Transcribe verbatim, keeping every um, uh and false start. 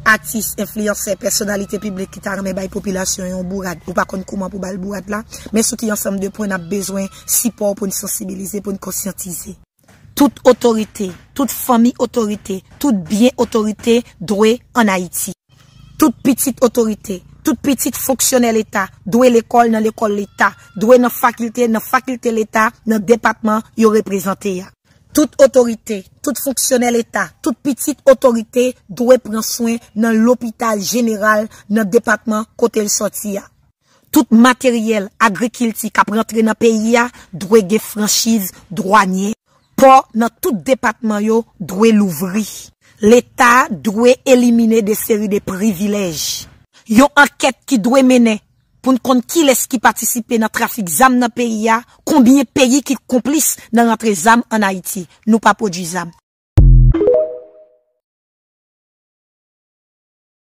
Atis, enfliyansè, pèsonalite piblik ki ta renmen bay popilasyon yon bourad, ou pa konn kouman pou ba l bourad la, men sou ki ansanm de pwen n ap bezwen sipò w pou n sansibilize, pou n konsyantize. Tout otorite, tout fanmi otorite, tout byen otorite dwe ann Ayiti. Tout pitit otorite, tout pitit fonksyonè Leta dwe lekòl nan lekòl Leta, dwe nan fakilte nan fakilte Leta, nan depatman yo reprezante a. Tout otorite, tout fonksyonè Leta, tout pitit otorite dwe pran swen nan lopital jeneral nan depatman kote l sòti a. Tout materyèl agrikilti k ap rantre nan peyi a dwe gen franchiz dwanye. Pò nan tout depatman yo dwe louvri. Leta dwe elimine de seri de privilèj. Yon ankèt ki dwe mennen pou n konn kilès ki patisipe nan trafik zam nan peyi a, konbyen peyi ki konplis nan rantre zam ann Ayiti. Nou pa pwodui zam.